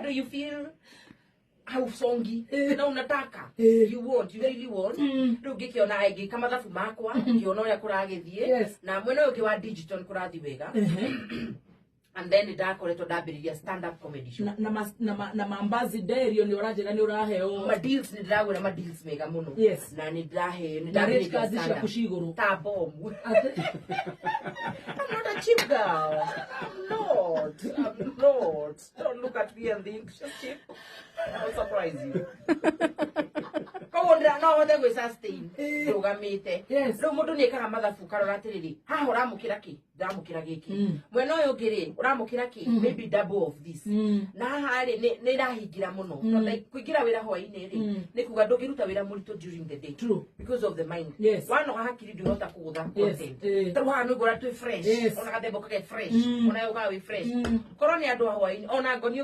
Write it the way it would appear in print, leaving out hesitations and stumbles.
Andũ, you feel hausongi na unataka, you want, you really want. Rĩu ngĩkĩona, ngĩka mathabu makwa, ngĩona ũrĩa kũragĩthiĩ na mwena ũyũ ũngĩ wa digital kũrathiĩ wega, and then ndakoretwo ndambĩrĩria stand up comedy show. Na mambazi derio nĩ ũranjĩra nĩ ũraheo. Ma deals, nĩ ndĩragwĩra ma deals mega mũno. Na nĩ ndĩraheo, nĩ Na rate ndambĩrĩria cards stand ciaku up. ci igũrũ. Ta bomu. I'm not a cheap girl. I'm not. I'm not. Don't look at me and think she's cheap. I'll surprise you. Koguo ndĩra no hote gwĩ sustain ndũgamĩte. Rĩu mũndũ nĩ ekaga mathabu, karora atĩrĩrĩ, haha ũramũkĩra kĩ, ndĩramũkĩra gĩkĩ, mwena ũyũ ũngĩ rĩ, ũramũkĩra kĩ, maybe double of this, na haha rĩ, nĩ ĩrahingĩra mũno. Tondũ like, kũingĩra wĩra hwaĩ-inĩ rĩ, nĩ kuga ndũngĩruta wĩra mũritũ during the day because of the mind. Wanoga hakiri, ndũhota kũgũtha content. Tarĩu haha nĩ ngora twĩ fresh, ona gathemba kage fresh, ona ũgaga wĩ fresh. Korwo nĩ andũ a hwaĩ-inĩ, ona ngoni.